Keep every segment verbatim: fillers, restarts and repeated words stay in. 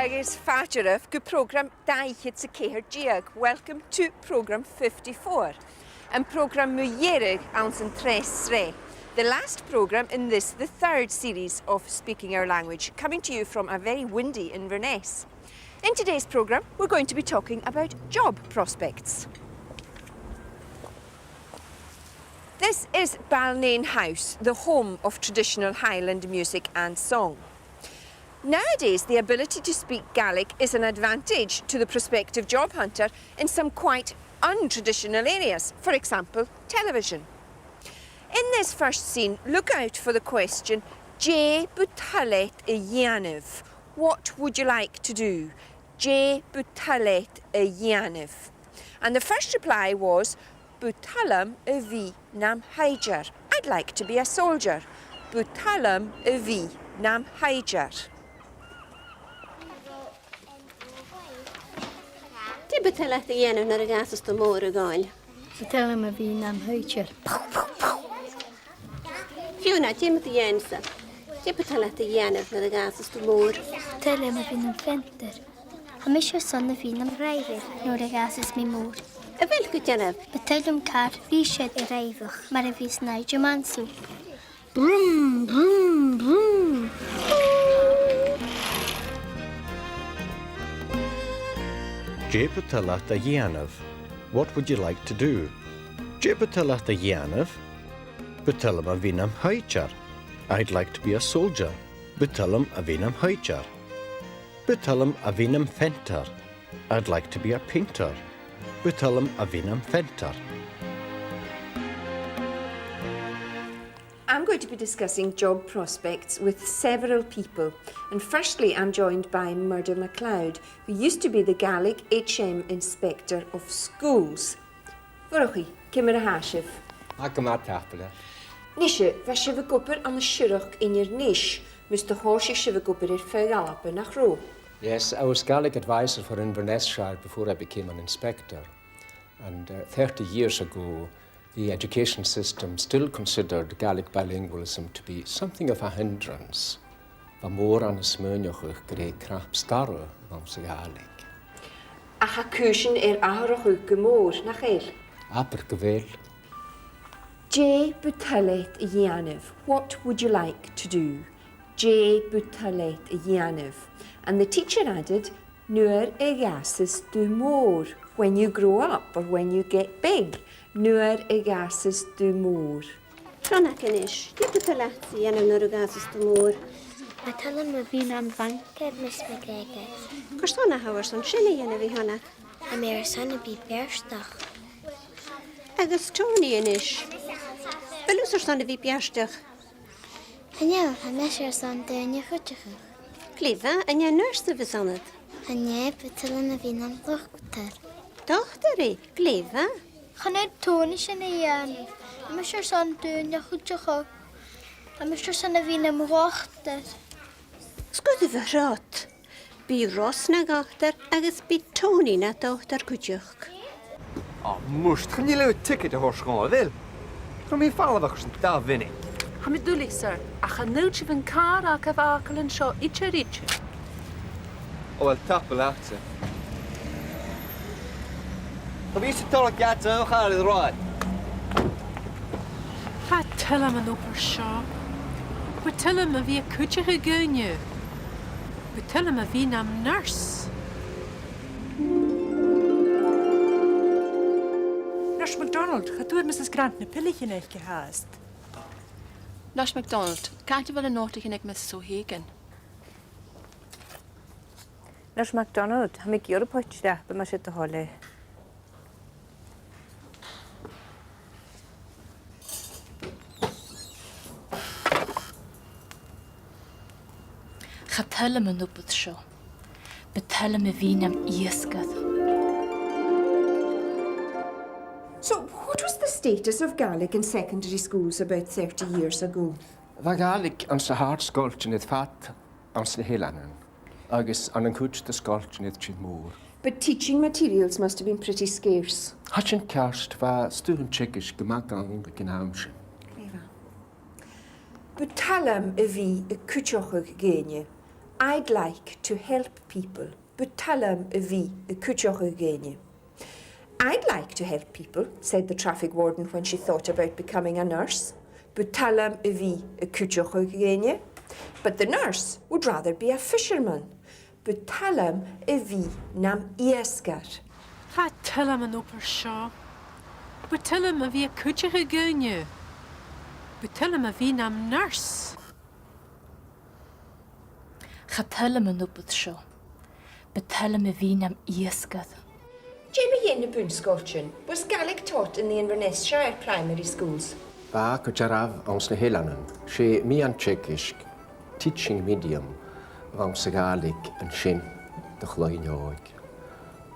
Agus fàilte oirbh gu prògram dà fhichead 's a ceithir deug. Welcome to programme fifty-four. Am prògram mu dheireadh anns an treas sreath. The last programme in this, the third series of Speaking Our Language, coming to you from a very windy Inverness. In today's programme, we're going to be talking about job prospects. This is Balnain House, the home of traditional Highland music and song. Nowadays, the ability to speak Gaelic is an advantage to the prospective job hunter in some quite untraditional areas, for example, television. In this first scene, look out for the question, "Dè bu toil leat a dhèanamh?" What would you like to do? Dè bu toil leat a dhèanamh? And the first reply was, "Bu toil leam a bhith nam shaighdear." I'd like to be a soldier. Bu toil leam a bhith nam shaighdear. Dè bu toil leat a dhèanamh nuair a dh'fhàsas tu mòr, a Dhòmhnaill? Bu toil leam a bhith nam shaighdear. Fiona, dè mu do dheidhinn-sa? Dè bu toil leat a dhèanamh nuair a dh'fhàsas tu mòr? Bu toil leam a bhith nam pheantair. Tha mise airson a bhith nam dhràibhear nuair a dh'fhàsas mi mòr. A bheil thu ag iarraidh? Bu toil leam car bìdh a' dràibheadh mar a bhios an Aifreann Mansell. Brum, brum, brum. Dè bu toil leat a dhèanamh? What would you like to do? Dè bu toil leat a dhèanamh? Bu toil leam a bhith nam shaighdear. I'd like to be a soldier. Bu toil leam a bhith nam shaighdear. Bu toil leam a bhith nam pheantair. I'd like to be a painter. Bu toil leam a bhith nam pheantair. I'm going to be discussing job prospects with several people, and firstly I'm joined by Murdo MacLeod, who used to be the Gaelic H M Inspector of Schools. A Mhurchaidh, ciamar a tha sibh? Tha gu math, tapadh leibh. Nise, bha sibh ag obair ann an Siorrachd Inbhir Nis, mus do thòisich sibh ag obair air feadh Alba, nach robh? Yes, I was Gaelic advisor for Inverness Shire before I became an inspector. And, uh, thirty years ago, the education system still considered Gaelic bilingualism to be something of a hindrance. Bha mòran a' smaoineachadh gur e cnap-starra a bh' anns a' Ghàidhlig. Ach tha cùisean air atharrachadh gu mòr, nach eil? Abair gu bheil. Dè bu toil leat a dhèanamh? What would you like to do? Dè bu toil leat a dhèanamh? And the teacher added, "Nuair a dh'fhàsas tu mòr," when you grow up or when you get big. Nuair a dh'fhàsas tu mòr. Seonag a-nis, dè bu toil leatsa a dhèanamh nuair a dh'fhàsas tu mòr? Bu toil leam a bhith nam bhancair, Miss McGregor. Carson a tha thu airson sin a dhèanamh, a Sheonag? Tha mi airson a bhith beartach. Agus Tony a-nis, a bheil thusa airson a bhith beartach? Chan eil, tha mise airson daoine a chuideachadh. Glè mhath, an e nurse a bhios annad? Chan e, bu toil leam a bhith nam dhotair. Dotairidh, glè mhath. Chan fhaod Tony sin a dhèanamh. Tha mise airson daoine a chuideachadh. Tha mise airson a bhith nam dhotair. 'S ged a bha rud. Bidh Ros na dhotair agus bidh Tony na dotair cuideachd. Ò, murt, chan eil thu ticead a thoirt dhomh, a bheil? Chuir mi falbh airson dà mhionaid. Tha mi duilich, sir, ach chan fhaod sibh an càr agaibh fhàgail an seo idir, idir. Ò, uill, tapadh leatsa. Cha bhi sinn a' dol a dh'fhaighinn càr air an rathad. Tha toil leam an obair seo. Bu toil leam a bhith a' cuideachadh dhaoine. Bu toil leam a bhith nam nurse. Nurse MacDonald, cha d' fhuair Mrs Grant na pilichean aice fhathast. Nurse MacDonald, càit a bheil an notaichean aig Mrs O'Hagan? Nurse MacDonald, tha mi ag iarraidh poit sreap, mas e do thoil e. Cha toil leam an obair seo. Bu toil leam a bhith nam iasgair. So, what was the status of Gaelic in secondary schools about thirty years ago? Bha Gàidhlig anns na h-àrd-sgoiltean air fad anns na h-eileanan, agus ann an cuid de sgoiltean air tìr-mòr. But teaching materials must have been pretty scarce. Tha sin ceart, bha stuthan teagaisg gu math gann aig an àm sin. Glè mhath. Bu toil leam a bhith a' cuideachadh dhaoine. I'd like to help people, bu toil leam a bhith a' cuideachadh dhaoine. I'd like to help people, said the traffic warden when she thought about becoming a nurse. Bu toil leam a bhith a' cuideachadh dhaoine. But the nurse would rather be a fisherman. Bu toil leam a bhith nam iasgair. Cha toil leam an obair seo. Bu toil leam a bhith a' cuideachadh dhaoine. Bu toil leam a bhith nam nurse. Cha toil leam an obair seo. Bu toil leam a bhith nam iasgair. Dè mu dheidhinn na bun-sgoiltean? Was Gaelic taught in the Inverness Shire primary schools? Bha, gu dearbh, anns na h-eileanan. 'S e meadhan teagaisg, teaching medium, a bh' anns a' Ghàidhlig an sin do chloinn òg.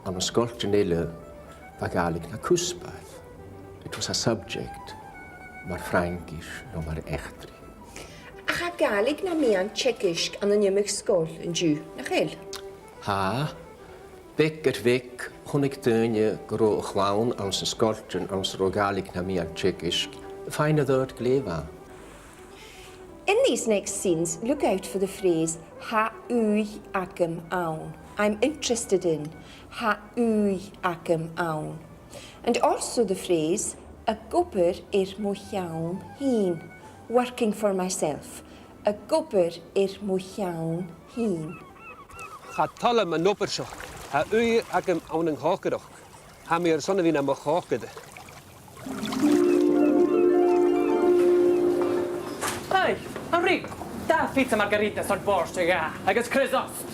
Ann an sgoiltean eile, bha Gàidhlig na cuspair. It was a subject, mar Fraingis no mar eachdraidh. Ach tha Gàidhlig na meadhan teagaisg ann an iomadh sgoil an-diugh, nach eil? Tha. Beag air bheag, chunnaic daoine gun robh a' chlann anns na sgoiltean anns an robh Gàidhlig na meadhan teagaisg, fine, a' toirt glè mhath. In these next scenes, look out for the phrase tha ùidh agam ann. I'm interested in. Tha ùidh agam ann. And also the phrase ag obair air mo cheann fhìn. Working for myself. Ag obair air mo cheann fhìn. Cha toil leam an obair seo. Tha ùidh agam ann an còcaireachd. Tha mi airson a bhith nam chòcaire. Hey, Enrico, tha pizza margherita airson bòrd a dhà, agus Chris Ost.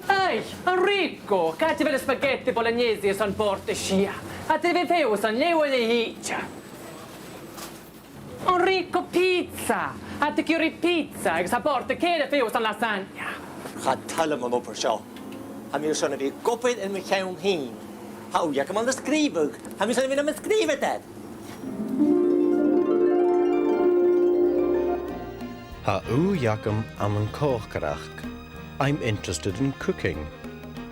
Hey, Enrico, càit a bheil spaghetti bolognese airson bòrd a sia? Tha e air a bhith feuchainn leatha a thìde. Enrico, pizza! Tha iad ag iarraidh pizza agus tha bòrd a ceithir feuchainn lasagna. Cha toil leam an obair seo. Tha mi airson a bhith ag obair air mo cheann fhìn. Tha ùidh agam ann an sgrìobhadh. Tha mi airson a bhith nam sgrìobhadair. Tha ùidh agam ann an còcaireachd. I'm interested in cooking.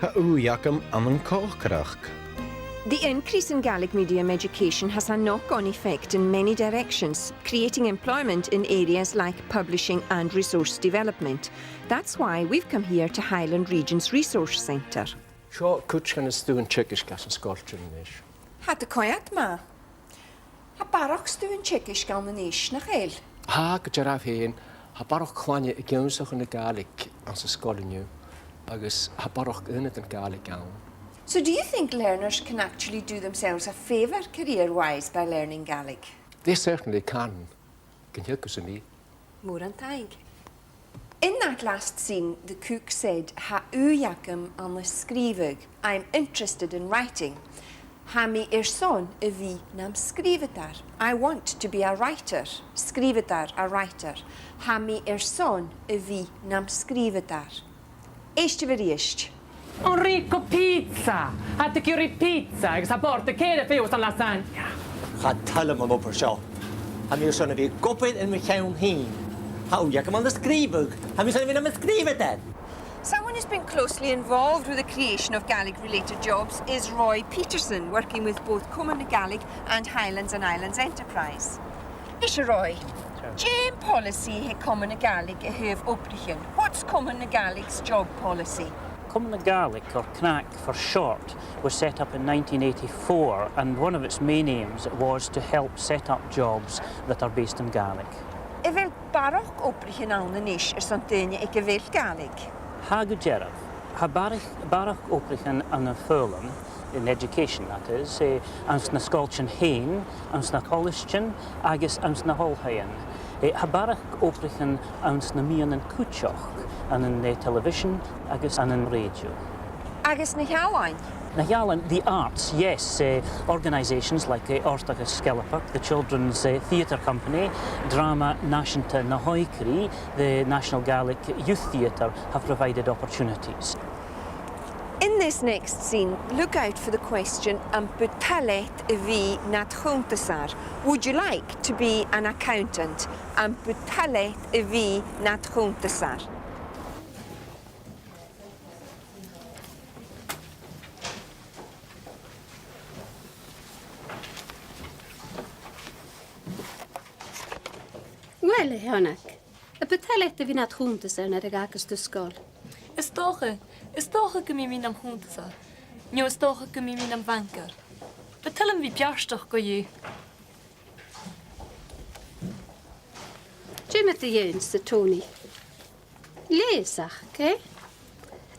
Tha ùidh agam ann an còcaireachd. The increase in Gaelic medium education has a knock-on effect in many directions, creating employment in areas like publishing and resource development. That's why we've come here to Highland Region's Resource Centre. Seo cuid dhen stuth teagaisg anns na sgoiltean a-nis. Tha e a' coimhead math. Tha barrachd stuth teagaisg ann a-nis, nach eil? Tha, gu dearbh fhèin, tha barrachd chloinne ag ionnsachadh na Gàidhlig anns an sgoil an-diugh, agus tha barrachd aonadan Gàidhlig ann. So do you think learners can actually do themselves a favour career-wise by learning Gaelic? They certainly can. Gun teagamh sam bith. Mòran taing. In that last scene, the cook said, tha ùidh agam ann an sgrìobhadh, I'm interested in writing. Tha mi airson a bhith nam sgrìobhadair, I want to be a writer. Sgrìobhadair, a writer. Tha mi airson a bhith nam sgrìobhadair. Èistibh a-rithist. Enrico, pizza! Tha iad ag iarraidh pizza agus tha bòrd a ceithir feuchainn lasagna. Cha toil leam an obair seo. Tha mi airson a bhith ag obair air mo cheann fhìn. Tha ùidh agam ann an sgrìobhadh. Tha mi airson a bhith nam sgrìobhadair. Someone who's been closely involved with the creation of Gaelic-related jobs is Roy Peterson, working with both Comunn na Gàidhlig and Highlands and Islands Enterprise. A Roy, dè am policy aig Comunn na Gàidhlig a thaobh obraichean? What's Comunn na Gàidhlig's job policy? Comunn na Gàidhlig, or CnaG for short, was set up in nineteen eighty-four, and one of its main aims was to help set up jobs that are based in Gaelic. A bheil barrachd obraichean ann a-nis airson daoine aig a bheil Gàidhlig? Tha, gu dearbh. Tha barrachd, barrachd obraichean ann am foghlam, in education that is, eh, anns na sgoiltean fhèin, anns na colaistean agus anns na h-oilthighean. Eh, tha barrachd obraichean anns na meadhanan cuideachd, ann an, eh, television agus ann an rèidio. Agus na h-ealain? Na h-ealain, the arts, yes. Eh, organisations like, eh, Òrdachas Sgeulachd, the Children's, eh, Theatre Company, Dràma Nàiseanta na h-Òigridh, the National Gaelic Youth Theatre, have provided opportunities. In this next scene, look out for the question, am bu toil leat a bhith nad chunntasair? Would you like to be an accountant? Am bu toil leat a bhith nad chunntasair? Uill, a Sheonag, a' Bu toil leat a bhith nad chunntasair nuair a dh'fhàgas tu sgoil? Is dòcha, is dòcha gum bi mi nam chunntasair. No is dòcha gum bi mi nam bhancair. Bu toil leam a bhith beartach co-dhiù. Dè mu do dheidhinn-sa, Tony? Leigheas, eh?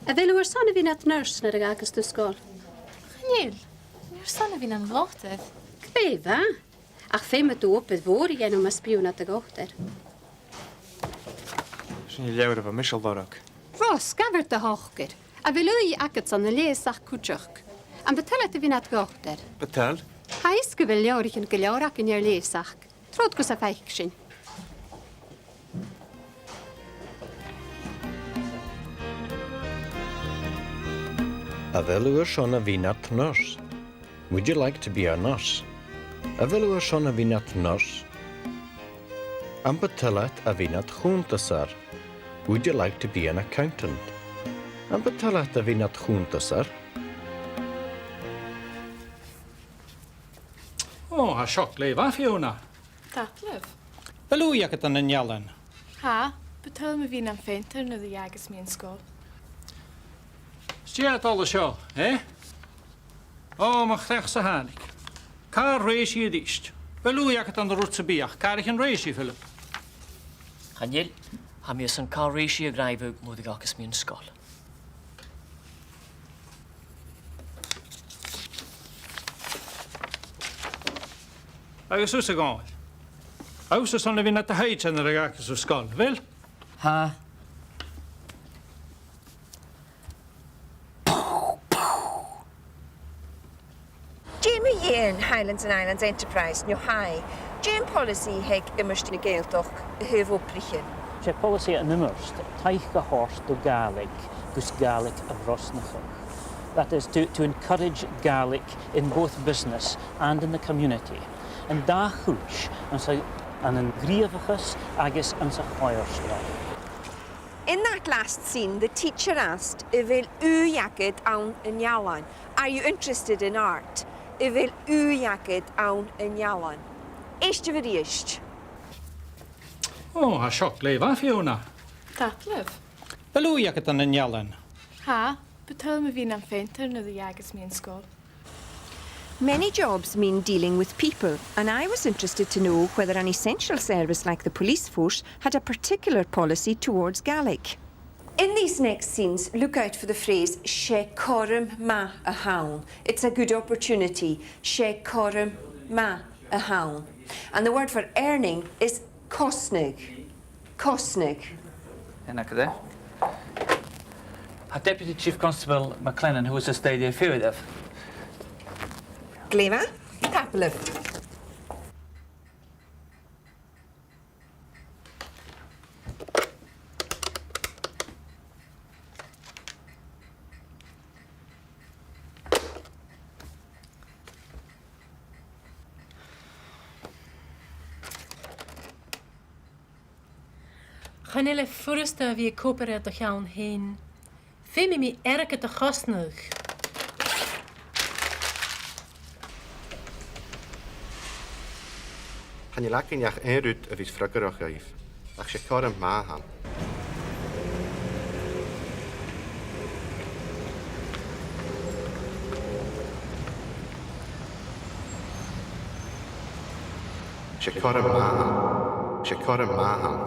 A bheil thu airson a bhith nad nurse nuair a dh'fhàgas tu sgoil? Chan eil. Tha mi airson a bhith nam dhotair. Glè mhath. Ach feumaidh tu obair mhòr a dhèanamh mus bi thu nad dhotair. Sin an leabhar a bha mise a' lorg. Ros, gabh air do shocair. A bheil ùidh agadsan ann an Leigheas cuideachd? Am bu toil leat a bhith nad dhotair? Bu toil. Tha fhios gu bheil leabhraichean gu leòr againn air Leigheas. Trobhad gus am faic sinn. A bheil thu airson a bhith nad nurse? Would you like to be a nurse? A bheil thu airson a bhith nad nurse? Am bu toil leat a bhith nad chunntasair? Would you like to be an accountant? Am bu toil leat a bhith nad chunntasair? Ò, tha seo glè mhath, Fiona. Tapadh leibh. A bheil ùidh agad ann an ealain? Tha, bu toil leam a bhith nam pheantair nuair a dh'fhàgas mi an sgoil. 'S dè tha dol an seo, eh? Ò, mo chreach-sa thàinig. Càr-rèisidh a-rithist. A bheil ùidh agad ann an rud sam bith, càraichean rèisidh, Philip? Chan eil, tha mi airson càr-rèisidh a dhràibheadh nuair a dh'fhàgas mi an sgoil. Agus thusa, a Dhòmhnaill? Tha thusa airson a bhith nad thaighde nuair a dh'fhàgas tu sgoil, a bheil? Tha. Dè mu dheidhinn Highlands and Islands Enterprise, no HIE? Dè am poileasaidh a th' aig Iomairt na Gàidhealtachd a thaobh obraichean? 'S e poileasaidh an iomairt taic a thoirt do Ghàidhlig gus Gàidhlig a bhrosnachadh. That is, to, to encourage Gaelic in both business and in the community. An dà chuid, anns a', ann an gnìomhachas agus anns a' choimhearsnachd. In that last scene, the teacher asked, a bheil ùidh agad ann an ealain? Are you interested in art? A bheil ùidh agad ann an ealain? Èistibh a-rithist. Ò, tha seo glè mhath, Fiona. Tapadh leibh. A bheil ùidh agad ann an ealain? Tha, bu toil leam a bhith nam pheantair nuair a dh'fhàgas mi an sgoil. Many jobs mean dealing with people, and I was interested to know whether an essential service like the police force had a particular policy towards Gaelic. In these next scenes, look out for the phrase 's e cothrom math a th' ann. It's a good opportunity. 'S e cothrom math a th' ann. And the word for earning is cosnadh. Cosnadh. Tha Deputy Chief Constable McLennan, who is a staidhre fìor. Glè mhath, tapadh leibh. Chan eil e furasta a bhith ag obair air do cheann fhèin. Feumaidh mi airgead a chosnadh. Chan eil againn ach aon rud a bhios freagarrach dhuibh, ach 's e cothrom math a th' ann. 'S e cothrom math a th' ann. 'S e cothrom math a th' ann.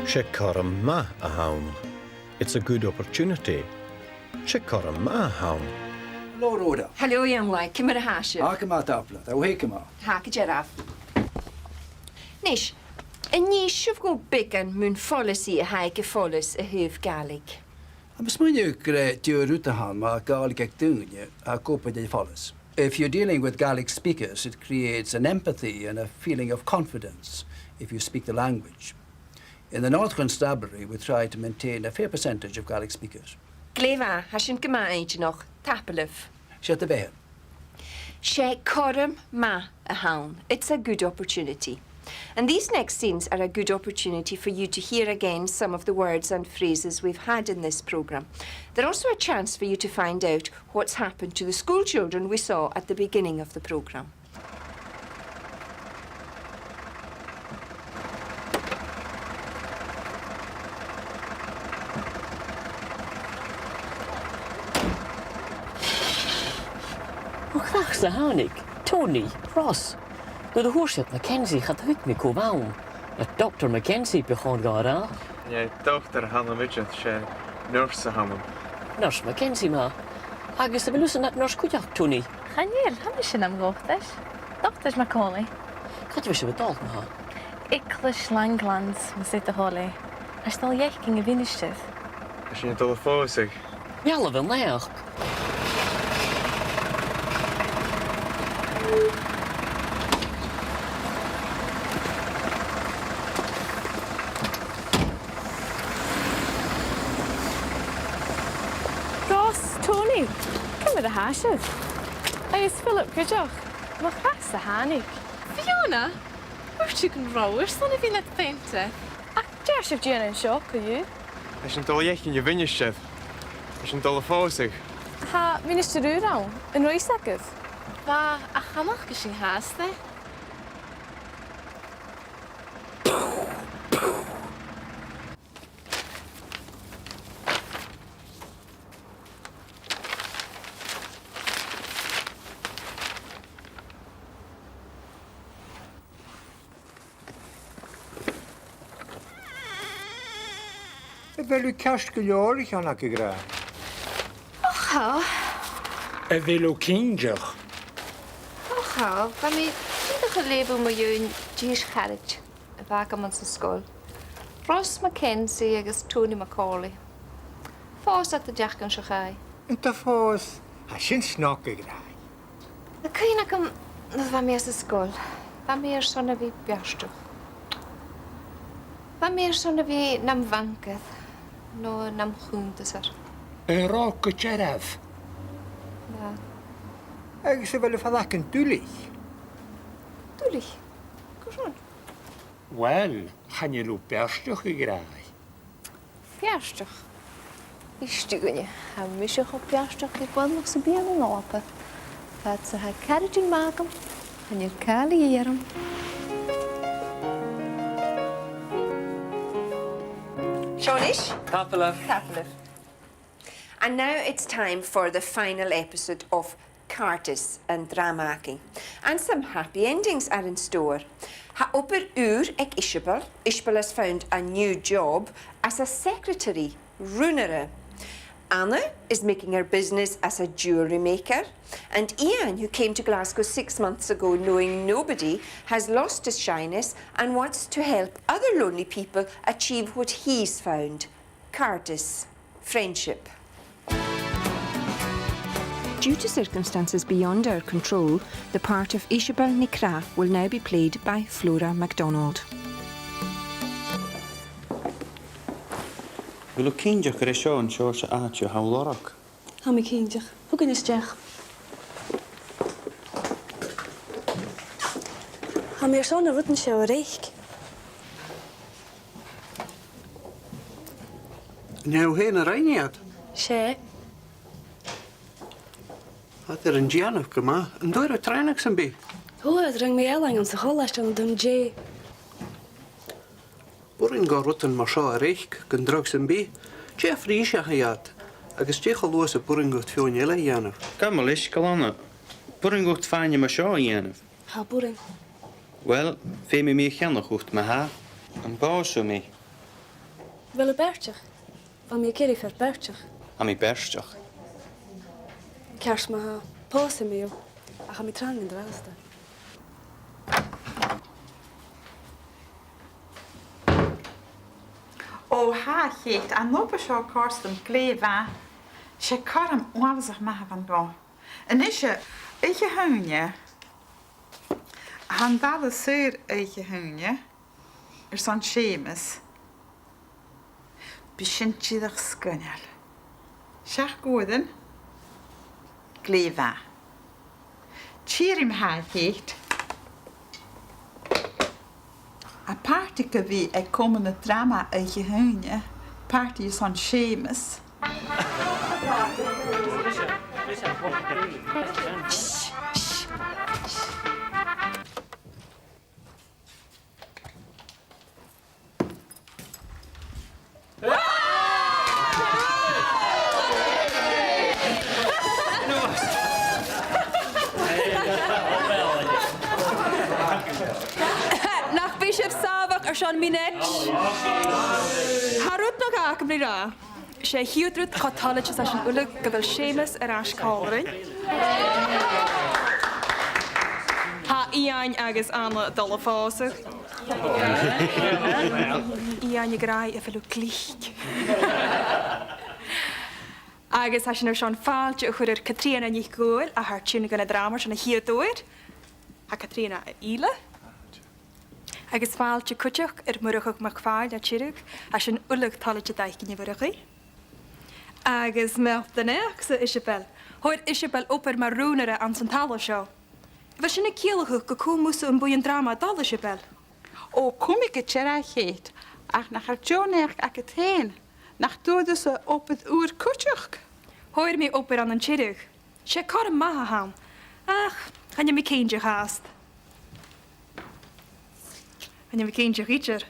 'S e cothrom math a th' ann. It's a good opportunity. 'S e cothrom math a th' ann. Hello, Rhoda. Hello, young lad. Ciamar a tha sibh? Ah, gu math, tapadh leat. Tha thu fhèin gu math? Tha, gu dearbh. Nis, an innis sibh dhomh beagan mun pholasaidh a th' aig a' phoileas a thaobh Gàidhlig? Tha mi a' smaoineachadh gur e deagh rud a th' ann ma tha Gàidhlig aig daoine a tha ag obair le poileas. If you're dealing with Gaelic speakers, it creates an empathy and a feeling of confidence if you speak the language. In the North Constabulary, we try to maintain a fair percentage of Gaelic speakers. Glè mhath, tha sin gu math inntinneach. Tapadh leibh. 'S e do bheatha. 'S e cothrom math a th' ann. It's a good opportunity. And these next scenes are a good opportunity for you to hear again some of the words and phrases we've had in this programme. They're also a chance for you to find out what's happened to the school children we saw at the beginning of the programme. Ò, cò às a thàinig? Tony, Ross. Nuair a thòisich Mackenzie, cha do thuig mi cò bh' ann. An e Doctor Mackenzie, bu chòir dhomh a ràdh? Nì, Doctor a th' annam idir, 's e nurse a th' annam. Nurse Mackenzie, math. Agus a bheil thusa nad nurse cuideachd, Tony? Chan eil, tha mise nam dhotairean. Doctor McCauley. Càit a bheil sibh a' dol, ma-thà? Eaglais Langlands, mas e do thoil e. Tha sinn a' dol a dh'fhaicinn a' mhinistear. Tha sinn a' dol a phòsadh. Meal a' bhàin-naidheachd. Ross, Tony, ciamar a tha sibh? Agus Philip cuideachd, mo chreach-sa thàinig. Fiona, thuirt thu gun robh thu airson a bhith nad pheantadh. Ach dè tha sibh a' dèanamh an seo co-dhiù? Tha sinn a' dol a dh'fhaicinn a' mhinistear. Tha sinn a' dol a phòsadh. Tha ministear ùr ann, an robh fhios agaibh? Bha, ach chan fhaca sinn fhathast e. A bheil thu ceart gu leòr, a Sheonag, a ghràidh? Och, tha. A bheil thu cinnteach? Och, tha. Bha mi dìreach a' leughadh mu dheidhinn dithis charaid a bh' agam anns an sgoil. Ross Mackenzie agus Tony Macaulay. Phòs iad an t-seachdain seo chaidh. An do phòs? Tha sin snog, a ghràidh. Tha cuimhne agam nuair a bha mi anns an sgoil. Bha mi airson a bhith beartach. Bha mi airson a bhith nam bhancair no nam chunntasair. An robh gu dearbh? Bha. Agus a bheil am falach-san duilich? Duilich? Carson? Uill, chan eil thu beartach, a ghràidh. Beartach? Ist dhuinne, tha mise cho beartach ri boireannach sam bith ann an Alba. Fhad 's a tha caraidean math agam, chan eil càil a dhìth orm. Seo a-nis. Tapadh leibh. Tapadh leibh. And now it's time for the final episode of Càirdeas, an dràma againn. And some happy endings are in store. Tha obair ùr aig Iseabail. Iseabail has found a new job as a secretary, rùnaire. Anna is making her business as a jewellery maker. And Ian, who came to Glasgow six months ago knowing nobody, has lost his shyness and wants to help other lonely people achieve what he's found. Càirdeas, friendship. Due to circumstances beyond our control, the part of Iseabail NicCrath will now be played by Flora MacDonald. A bheil thu cinnteach gur e seo an seòrsa àite a tha thu a' lorg? Tha mi cinnteach. Thug e a-steach. Tha mi airson na rudan seo a reic. An e thu fhèin a rinn iad? 'S e. Tha iad air an dèanamh gu math. An d' fhuair thu trèanadh sam bith? Fhuair, rinn mi ealain anns a' cholaiste ann an Dùn Dè. B' urrainn dhomh rudan mar seo a reic gun dragh sam bith. Dè a' phrìs a th' air iad, agus dè cho luath 's a b' urrainn dhut feadhainn eile a dhèanamh? Gabh mo leisgeul, Anna. B' urrainn dhut fàinne mar seo a dhèanamh? Tha, b' urrainn. Uill, feumaidh mi a cheannach dhut ma-thà. Am pòs thu mi? A bheil thu beartach? Bha mi ag iarraidh fear beartach. Tha mi beartach. Ceart ma-thà. Pòsaidh mi thu. Ach tha mi trang an-dràsta. Ò, tha, a Cheit, tha an obair seo a' còrdadh rium glè mhath. 'S e cothrom uabhasach math a bh' ann dhomh. A-nis, oidhche Haoine, tha an dàrna saor oidhche Haoine airson Seumas. Bidh sin dìreach sgoinneil. Seachd uairean, glè mhath. Tìoraidh ma-thà, a Cheit. Tha pàrtaidh gu bhith aig Comann na Dràma oidhche Haoine, pàrtaidh airson Seumas. Nach bi sibh sàmhach airson mionaid? Tha rud no dhà agam ri ràdh. 'S e a' chiad rud cho toilichte 's a tha sinn uile gu bheil Seumas air ais còmhla rinn. Tha Iain agus Anna a' dol a phòsadh. Iain ag ràdh a bheil thu glic. Agus tha sinn airson fàilte a chur air Catrìona NicDhùghaill, a tha air tighinn gu na dràma airson a' chiad uair. Tha Catrìona a' Ìle. Agus fàilte cuideachd air Murchadh MacPhàil à Tiriodh, tha sinn uile toilichte d' fhaicinn, a Mhurchaidh. Agus meal do naidheachd-sa, Iseabail. Fhuair Iseabail obair mar rùnaire anns an talla seo. A bheil sin a' ciallachadh gun cùm thusa am buidheann dràma a' dol, Iseabail? O, cumaidh gu dearbh, a Cheit, ach nach eil deagh naidheachd agad fhèin? Nach d' fhuair thusa obair ùr cuideachd? Fhuair mi obair ann an Tiriodh. 'S e cothrom math a th' ann. Ach chan eil mi cinnteach fhathast. Chan eil mi cinnteach idir.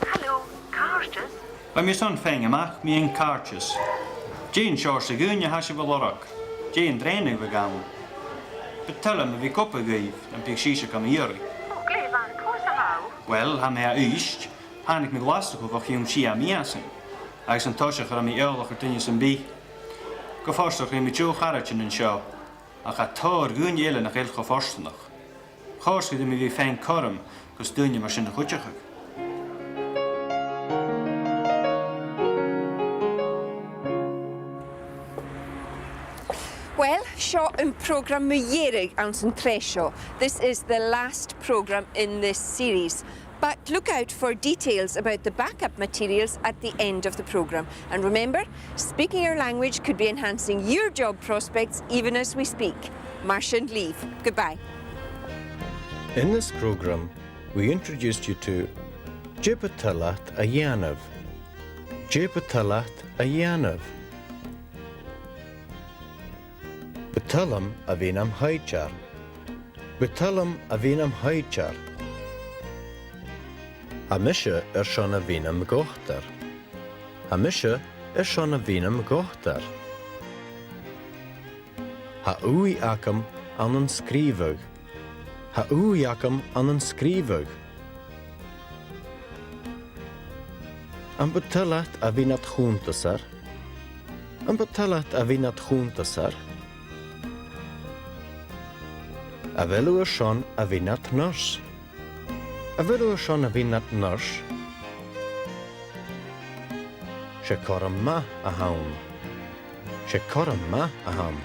Halò, càirdeas. Bha mi airson faighinn a-mach mu dheidhinn càirdeas. Dè an seòrsa dhaoine a tha sibh a' lorg? Dè an trèanadh a bhiodh ann? Bu toil leam a bhith ag obair dhuibh, nam biodh sibhse gam iarraidh. O, glè mhath, cò às a tha thu? Uill, tha mi à Uibhist. Thàinig mi a Ghlaschu bho chionn sia mìosan, agus an toiseach a bha mi eòlach air duine sam bith. Gu fortanach, rinn mi deagh charaidean an seo, ach tha tòrr dhaoine eile nach eil cho fortanach. Chòrdadh e rium a bhith a' faighinn cothrom gus daoine mar sin a chuideachadh. Uill, seo am prògram mu dheireadh anns an t-sreath seo. This is the last programme in this series. But look out for details about the backup materials at the end of the programme. And remember, speaking our language could be enhancing your job prospects even as we speak. Mar sin leibh. Goodbye. In this programme, we introduced you to: Dè bu toil leat a dhèanamh? Dè bu toil leat a dhèanamh? Bu toil leam a bhith nam shaighdear. Bu toil leam a bhith nam shaighdear. Tha mise airson a bhith nam dhotair. Tha mise airson a bhith nam dhotair. Tha ùidh agam ann an sgrìobhadh. Tha ùidh agam ann an sgrìobhadh. Am bu toil leat a bhith nad chunntasair? Am bu toil leat a bhith nad chunntasair? A bheil thu airson a bhith nad nurs? A bheil thu airson a bhith nad nurs? 'S e cothrom math a th' ann. 'S e cothrom math a th' ann.